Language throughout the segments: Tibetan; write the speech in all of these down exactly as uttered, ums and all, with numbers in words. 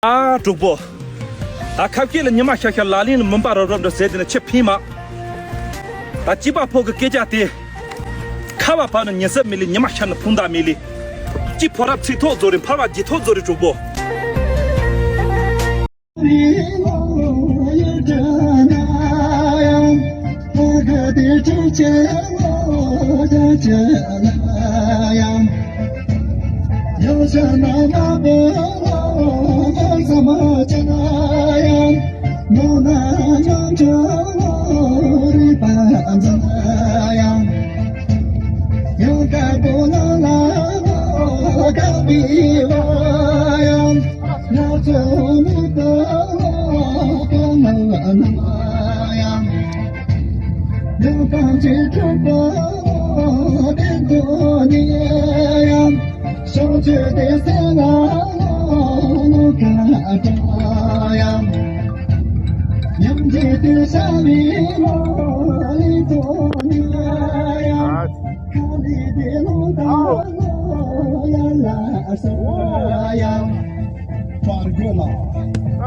ཨ་གྲོགས་པོ། ད་ཁ་སྐད་ལ་ཉི་མ་ཤར་ཤར་ལག་ལེན་ལ་མུན་པ་རབ་རབ་འདྲ་ཟེར་དེ་ནི་ཁྱེད་ཕན་མ། ད་སྐྱིད་པ་ཕོ་གི་སྐད་ཆ་དེ། ཁ་བ་བབས་ན་ཉི་ཟེར་མི་ལི། ཉི་མ་ཤར་ན་ཕུང་མདའ་མི་ལི། སྐྱིད་ཕོ་རབ་ཚིག་ཐོག་རྫོགས་རེད། འཕར་བ་རྗེས་ཐོག་རྫོགས་རེད་གྲོགས་པོ།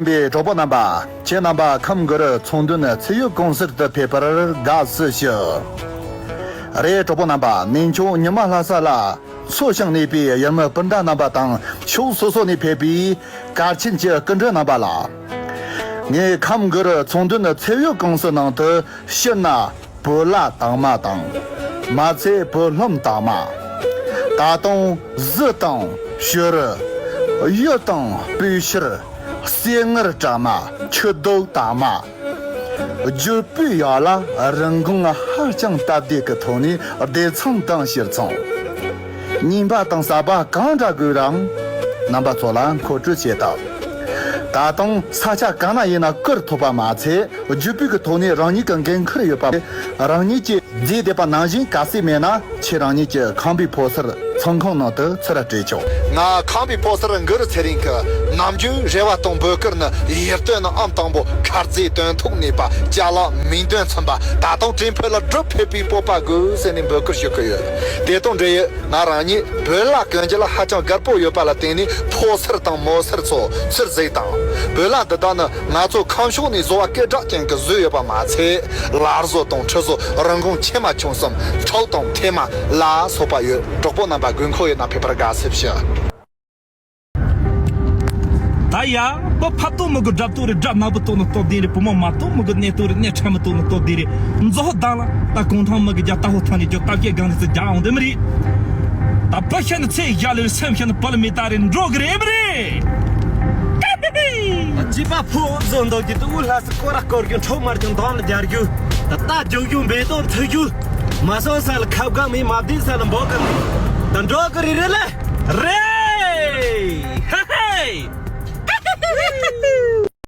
པའི་གྲོགས་པོ་རྣམ་པ། ཁྱེད་རྣམ་པ་ཁམས་གུ་རུ་ཚོང་དོན་ཚད་ཡོད་ཀུང་སི་དུ་ཕེབས་པར་དགའ་བསུ་ཞུ། རེད། གྲོགས་པོ་རྣམ་པ། ནན་ཆུང་ཉི་མ་ལྷ་ས་ལ་འཚོ་ཞིང་གནས་པའི་ཡུལ་མི་སྤུན་ཟླ་རྣམ་པ་དང་། ཕྱོགས་སོ་སོ་ནས་ཕེབས་པའི་གལ་ཆེན་གྱི་སྐུ་མགྲོན་རྣམ་པ་ལ། ངས་ཁམས་གུ་རུ་ཚོང་དོན་ཚད་ཡོད་ཀུང་སི་ནང་དུ་ཕྱིར་ན་བོད་ལྭ་དྭངས་མ་དང་། མ་ཚད་བོད་ལྷམ་དྭངས་མ། ད་དུང་གཟི་དང་བྱུ་རུ། གཡུ་དང་སྤོས་ཕྱུར། གསེར་དངུལ་བཀྲ་མ། ཆུ་རྡོག་དྭངས་མ། བརྒྱུད་པའི་ཡག་ལ་རིན་གོང་ཧ་ཅང་སྟབས་བདེ་གི་ཐོག་ནས་སྡེ་ཚན་དང་ཕྱིར་ཚོང་། རྙིང་པ་དང་གསར་པ་གང་འདྲ་དགོས་རུང་རྣམ་པ་ཚོ་ལ་མཁོ་སྤྲོད་བྱེད་ཐུབ། ད་དུང་ས་ཆ་གང་ན་ཡིན་ན་བསྐུར་ཐུབ་པ་མ་ཚད། བརྒྱུད་སྤྲོད་ཀྱི་ཐོག་ནས་རང་ཉིད་ཀྱི་འགན་འཁུར་ཡོད་པ། རང་ཉིད་ཀྱིས་རྫས་འདེབས་པ་ནང་བཞིན་གལ་སྲིད་མེད་ན། ཁྱེད་རང་ཉིད་ཀྱི་ཁང་པའི་ཕོ་གསར་ཚོང་ཁང་ནང་དུ་ཚུར་སྤྲད་ཆོག། ང་ཁང་པའི་ཕོ་གསར་གུ་རུ་ཚེ་རིང་གི་ནམ་རྒྱུན་རེ་བ་དང་འབོད་སྐུལ་ནི། ཡིད་རྟོན་ནི་ཨང་དང་པོ། ཁ་རྩེ་དོན་ཐོག་ནུས་པ། ཅ་ལག་མིང་དོན་མཚོན་པ། ད་དུང་བྲིན་ཕུད་ལ་སྒྲུབ་ཕེབས་པའི་སྤོབས་པ་དགོས་ཟེར་ནས་འབོད་སྐུལ་ཞུ་གི་ཡོད། དེ་དང་འབྲེལ་ཡོད་ང་རང་ཉིད་བོད་ལྭ་གོན་རྒྱུ་ལ་ཧ་ཅང་དགའ་པོ་ཡོད་པ་ལ་བརྟེན་ནས། ཕོ་གསར་དང་མོ་གསར་ཚོ་ཚུར་གཟིགས་དང་། བོད་ལྭ་འདི་དག་ནི་ང་ཚོ་ཁམས་ཕྱོགས་ནས་བཟོ་བ་སྐད་གྲགས་ཅན་གྱི་བཟོས་ཡོད་པ་མ་ཚད། ལར་བཟོ་དང་ཁྲི་བཟོ། རིན་གོང་ཆེ་མ་ཆུང་གསུམ། འཕྲོག་དང་ཐེ་མ་ལ་སོགས་པ་ཡོད། གྲོགས་པོ་རྣམ་པ་དགོས་མཁོ་ཡོད་ན་ཕེབས་པར་དགའ་བསུ་ཞུ། ད་ཡ། བུ་ཕ་ལྟོ་མི་དགོས། དགྲ་ལྟོ་རེད། དགྲ་ནག་པོ་ལྟོ་ན་ལྟོ་ལྡན་རེད། བུ་མོ་མ་ལྟོ་མི་དགོས། གནས་ལྟོ་རེད། གནས་ཁྲ་མི་ལྟོ་ན་ལྟོ་ལྡན་རེད། མཛོ་ཧོ་དང་ལ་ད་གུང་ཐང་མི་གི་རྒྱ་ལྟ་ཧོ་ཐང་ནས་རྒྱུ་ལྟ་བཤད་སྒང་ནས་ཚེ་རྒྱ་འོང་དེ་མི་རེད། ད་བུ་ཤ་ནི་ཚེ་ཡ་ལེར་སེམས་ཤ་ནི་བུ་ལ་མི་ལྟ་རེད། འགྲོ་གི་རེད་མི་རེད། སྐྱིད་པ་ཕོ་བཟོ་འདོག་གི་དུ་ལྷ་སི་སྐོར་ར་སྐོར་རྒྱུ། འཕྲོག་མར་ཀྱང་འདང་ལ་རྒྱར་རྒྱུ། ད་ལྟ་རྒྱུག་རྒྱུ་འབེ་དོ་མཐུ་རྒྱུ། མ་སོང་ས་ལ་ཁབ་གང་མི་མ་བདེ་ས་ལ་འབོག་གི་མི། ད་འགྲོ་གི་རེད་རེད་ལ། རེད།